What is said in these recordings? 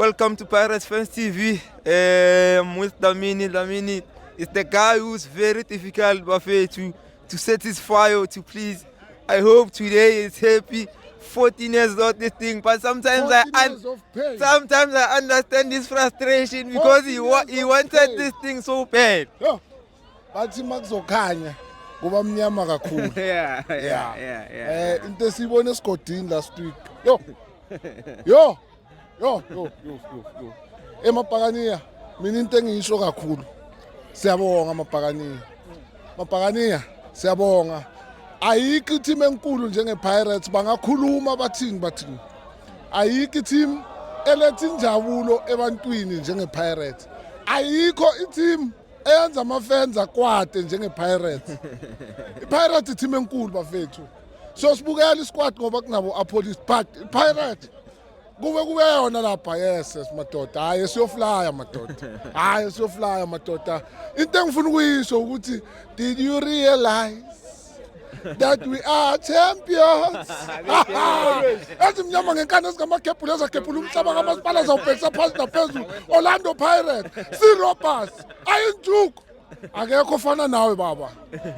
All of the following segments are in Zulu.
Welcome to Pirates Fans TV. With Dlamini. Dlamini is the guy who's very difficult, Buffet, to satisfy or to please. I hope today is happy. 14 years old, this thing, but sometimes I 14 years of pain. Sometimes I understand his frustration because he 14 years he of wanted pain. This thing so bad. Yo. Bathi makuzokhanya kuba mnyama kakhulu. Into esiyibona esigodini last week. Yo. Yo. Yo, yo, yo, yo, yo. Emabhakaniya, mina into engiyisho kakhulu. Siyabonga amabhakaniya. Mabhakaniya, siyabonga. Ayikho i-team enkulu njenge-Pirates, bangakhuluma bathini bathini. Ayikho i-team eletha injabulo ebantwini njenge-Pirates. Ayikho i-team eyenza ama-fans akwate njenge-Pirates. I-Pirates i-team enkulu, bafethu. So sibukela isquad ngoba kunabo Appollis, but i-Pirates kube yona lapha. Yes, madoda, hayi, siyoflya madoda, hayi, siyoflya madoda. Into engifuna ukuyisho ukuthi, did you realize that we are champions? Ezimnyama ngenkani, ezingamagebhula, ezagebhula umhlaba kamasipala, zawubhekisa phansi naphezulu. Orlando Pirates, Sirobas ayinjuku. Akekho ofana nawe baba,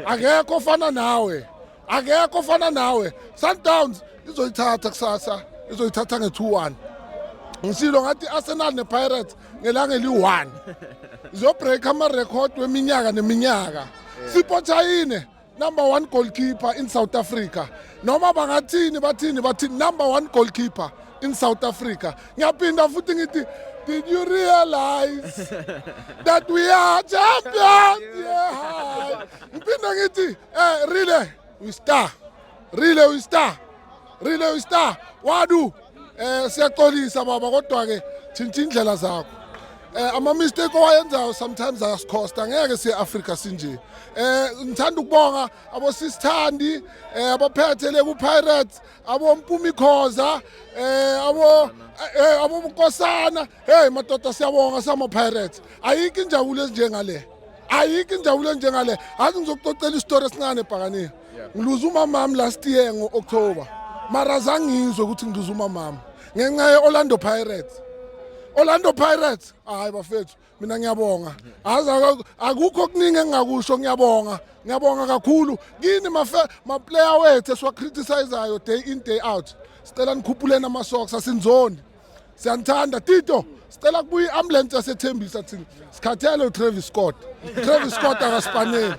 akekho ofana nawe, akekho ofana nawe. Sundowns izoyithatha kusasa, izoyithatha nge-2-1. Ngisilo ngathi Arsenal ne-Pirates ngelanga eli-1 izobreak ama-record weminyaka neminyaka. Sipho Chaine, number one goalkeeper in South Africa, noma bangathini bathini bathini, number one goalkeeper in South Africa. Ngiyaphinda futhi ngithi, did you realize that we are champions? Yeah. Ngiphinde ngithi, really we star, really we star, really we star. Ouaddou, siyaxolisa baba, kodwa ke tshintsha indlela zakho. Ama mistake owayenzayo sometimes ayasikhosta. Ngeke siye Africa sinje. Ngithanda ukubonga abosisithandi, abaphethe le ku Pirates, abo Mpumi Khoza, abo Nkosana. Hey madoda, siyabonga sama Pirates. Ayikho injabulo ezinjengale, ayikho injabulo enjengale. Athi ngizokuxoxela isitori esincane ebhakaniya. Ngiluza umamami last year ngo-October, mara zangizwe ukuthi ngiluza umamami ngenxa ye-Orlando Pirates. Orlando Pirates, hayi bafethu, mina ngiyabonga. Azi akukho okuningi engingakusho. Ngiyabonga, ngiyabonga kakhulu kini ma-player wethu esiwa-criticizayo day in, day out. Sicela nikhuphuleni ama-socks, asinzondi, siyanithanda. Tito, sicela kubuye i-ambulance yasethembisa. Thina sikhathele uTravis Scott. Travis Scott akasipaneli,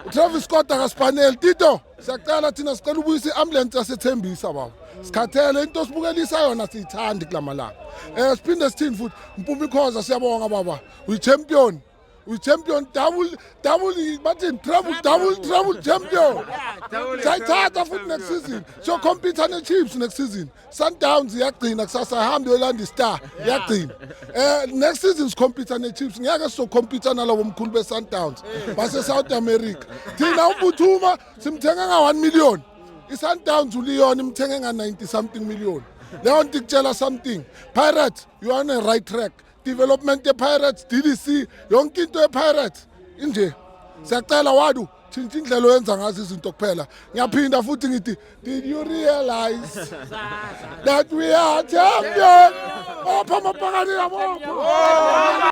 uTravis Scott akasipaneli. Tito, siyacela, thina sicela ubuyise i-ambulance yasethembisa baba. Sikhathele into sibukelisa yona, siyithandi kulamalanga. Siphinde sithini futhi? Mpumi Khoza, siyabonga baba, uyi-champion, uyi-champion, double double, bathini, treble, double, treble champion. Siyayithatha futhi next season, siyocompete ne-Chiefs next season. Sundowns iyagcina kusasa, ihambe yolanda i-star, iyagcina. Next season sicompete ne-Chiefs, ngeke sizocompete nalabo mkhulu be-Sundowns base-South America. Thina uMbuthuma simthenge nga-1 million, i-Sundowns uLeon imthenge nga-90 something million. Leyo nto ikutshela something. Pirates, you are on a right track. Development ye-Pirates, DDC, yonke into ye-Pirates inje. Siyacela Ouaddou, tshintsha indlela oyenza ngazo izinto kuphela. Ngiyaphinda futhi ngithi, did you realize that we are champion? Opha amabhakani, yabopha.